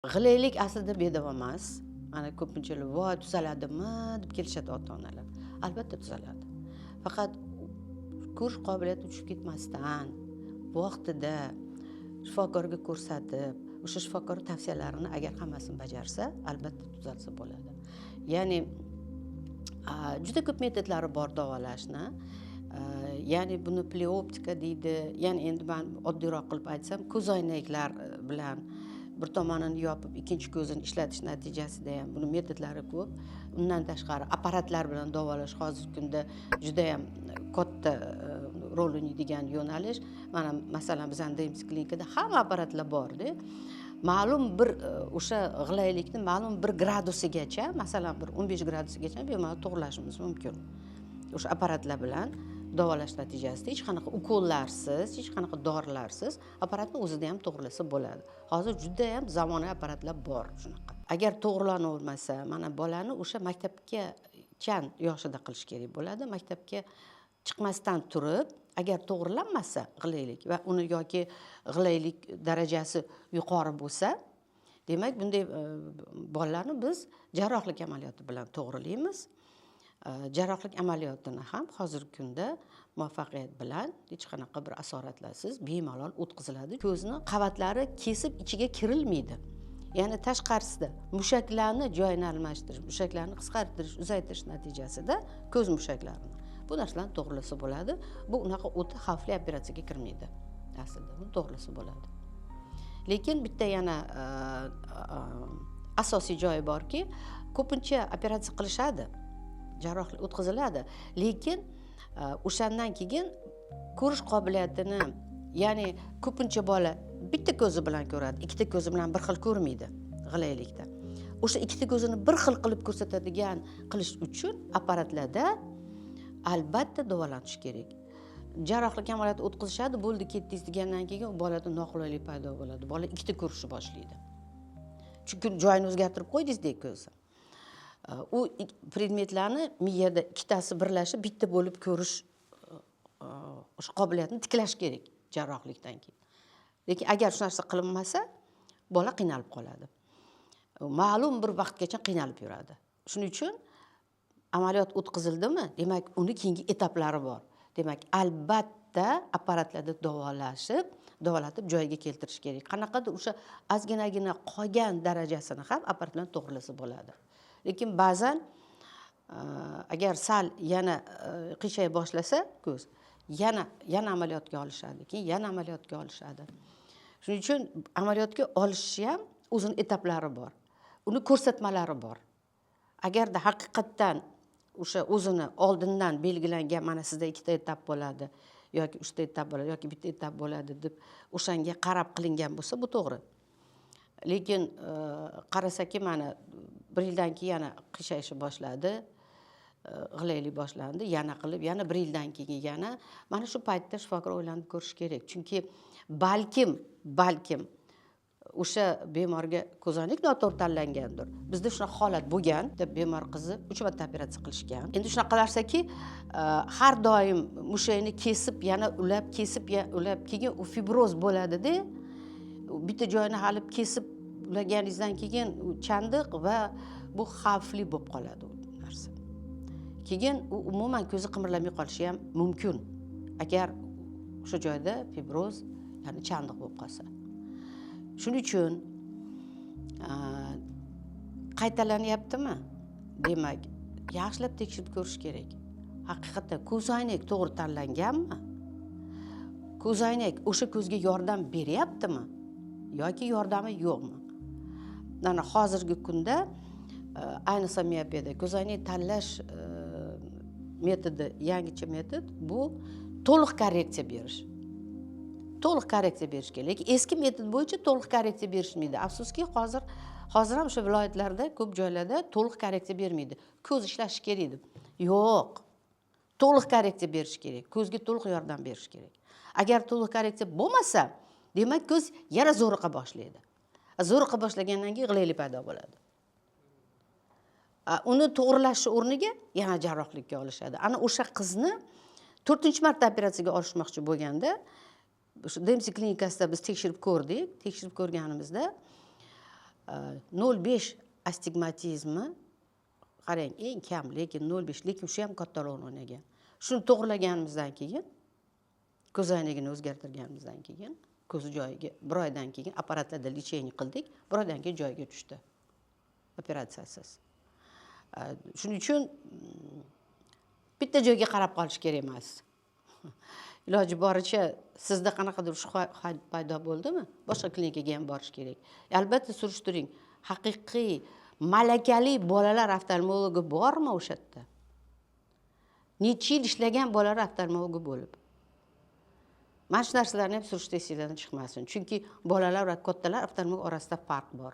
G'ilaylik aslida bedavo emas. Mana ko'pinchalar "Voy, tuzaladimi?" deb kelishadi ota onalar Albatta tuzaladi, faqat ko'rish qobiliyati tushib ketmasdan, vaqtida shifokorga ko'rsatib, o'sha shifokor tavsiyalarini agar hammasini bajarsa, albatta tuzalsa bo'ladi. Ya'ni juda ko'p metodlari bor davolashni. Ya'ni buni pleoptika deydi. Ya'ni endi man oddiyroq qilib aytsam, ko'zoynaklar bilan bir tomonini yopib, ikkinchi ko'zini ishlatish natijasida ham buni metodlari ko'p. Undan tashqari, apparatlar bilan davolash hozirgi kunda judayam katta rol o'ynaydigan yo'nalish. Mana, masalan, bizani DMC klinikada hamma apparatlar borda. Ma'lum bir o'sha g'ilaylikni ma'lum bir gradusigacha, masalan, bir 15 gradusigacha bemalol to'g'irlashimiz mumkin o'sha apparatlar bilan davolash natijasida. Hech qanaqa ukollarsiz, hech qanaqa dorilarsiz apparatni o'zida ham to'g'irlasa bo'ladi. Hozir judayam zamonaviy apparatlar bor shunaqa. Agar to'g'irlanavermasa, mana bolani o'sha maktabgachan yoshida qilish kerak bo'ladi. Maktabga chiqmasdan turib agar to'g'irlanmasa g'ilaylik va uni yoki g'ilaylik darajasi yuqori bo'lsa, demak, bunday bolalarni biz jarrohlik amaliyoti bilan to'g'rilaymiz. Jarrohlik amaliyotini ham hozirgi kunda muvaffaqiyat bilan, hech qanaqa bir asoratlarsiz bemalol o'tkaziladi. Ko'zni qavatlari kesib ichiga kirilmaydi, ya'ni tashqarisida mushaklarni joyini almashtirish, mushaklarni qisqartirish, uzaytirish natijasida ko'z mushaklarini, bu narsalarni to'g'irlasa bo'ladi. Bu unaqa o'ta xavfli operatsiyaga kirmaydi aslida, buni to'g'irlasa bo'ladi. Lekin bitta yana asosiy joyi borki, ko'pincha operatsiya qilishadi, jarrohlik o'tkaziladi, lekin o'shandan keyin ko'rish qobiliyatini, ya'ni ko'pincha bola bitta ko'zi bilan ko'radi, ikkita ko'zi bilan bir xil ko'rmaydi g'ilaylikda. O'sha ikkita ko'zini bir xil qilib ko'rsatadigan qilish uchun apparatlarda albatta davolanish kerak. Jarrohlik amaliyoti o'tkazishadi, bo'ldi, ketdingiz degandan keyin u bolada noqulaylik paydo bo'ladi, bola ikkita ko'rishni boshlaydi, chunki joyini o'zgartirib qo'ydingizda ko'zni. U predmetlarni miyada ikkitasi birlashib bitta bo'lib ko'rish o'sha qobiliyatni tiklash kerak jarrohlikdan keyin. Lekin agar shu narsa qilinmasa, bola qiynalib qoladi, ma'lum bir vaqtgacha qiynalib yuradi. Shuning uchun amaliyot o'tkazildimi, demak, uni keyingi etaplari bor. Demak, albatta apparatlarda davolashib, davolatib joyiga keltirish kerak. Qanaqadir o'sha ozginagina qolgan darajasini ham apparat bilan to'g'irlasa bo'ladi. Lekin ba'zan agar sal yana qiyshaya boshlasa ko'z, yana yana amaliyotga olishadi, keyin yana amaliyotga olishadi. Shuning uchun amaliyotga olishni ham o'zini etaplari bor, uni ko'rsatmalari bor. Agarda haqiqatdan o'sha o'zini oldindan belgilangan, mana sizda ikkita etap bo'ladi yoki uchta etap bo'ladi yoki bitta etap bo'ladi deb, o'shanga qarab qilingan bo'lsa, bu to'g'ri. Lekin qarasaki, mana bir yildan keyin yana qiyshayishni boshladi, g'ilaylik boshlandi, yana qilib, yana bir yildan keyin yana, mana shu paytda shifokor o'ylanib ko'rishi kerak, chunki balkim o'sha bemorga ko'zoynak noto'g'ri tanlangandir. Bizda shunaqa holat bo'lgan. Bitta bemor qizni uch marta operatsiya qilishgan. Endi shunaqa narsaki, har doim mushakni kesib, yana ulab, kesib, ulab, keyin u fibroz bo'ladida. Bitta joyini hali kesib ulaganingizdan keyin u chandiq va bu xavfli bo'lib qoladi u narsa. Keyin u umuman ko'zi qimirlamay qolishi ham mumkin, agar o'sha joyda fibroz, ya'ni chandiq bo'lib qolsa. Shuning uchun qaytalanyaptimi, demak, yaxshilab tekshirib ko'rish kerak: haqiqatdan ko'zoynak to'g'ri tanlanganmi, ko'zoynak o'sha ko'zga yordam beryaptimi yoki yordami yo'qmi. Mana hozirgi kunda ayniqsa miopiyada ko'zoynak tanlash metodi, yangicha metod, bu to'liq korreksiya berish. To'liq korreksiya berish kerak, lekin eski metod bo'yicha to'liq korreksiya berishmaydi, afsuski. Hozir ham o'sha viloyatlarda, ko'p joylarda to'liq korreksiya bermaydi, ko'z ishlashi kerak deb. Yo'q, to'liq korreksiya berish kerak, ko'zga to'liq yordam berish kerak. Agar to'liq korreksiya bo'lmasa, demak, ko'z yana zo'riqa boshlaydi. Zo'riqa boshlagandan keyin g'ilaylik paydo bo'ladi. Uni to'g'irlashni o'rniga yana jarrohlikka olishadi. Ana o'sha qizni to'rtinchi marta operatsiyaga olishmoqchi bo'lganda, o'sha DMC klinikasida biz tekshirib ko'rdik. Tekshirib ko'rganimizda 0,5 astigmatizmi, qarang, eng kam, lekin 0,5, lekin o'sha ham katta rol o'ynagan. Shuni to'g'irlaganimizdan keyin, ko'zoynagini o'zgartirganimizdan keyin, ko'zi joyiga bir oydan keyin, apparatlarda лечение qildik, bir oydan keyin joyiga tushdi operatsiyasiz. Shuning uchun bitta joyga qarab qolish kerak emas. Iloji boricha, sizda qanaqadir shubha paydo bo'ldimi, boshqa klinikaga ham borish kerak. Albatta surishtiring, haqiqiy malakali bolalar oftalmologi bormi o'sha yerda, necha yil ishlagan bolalar oftalmologi bo'lib. Mana shu narsalarni ham surishtirsanglardan chiqmasin, chunki bolalar va kattalar oftalmolog orasida farq bor.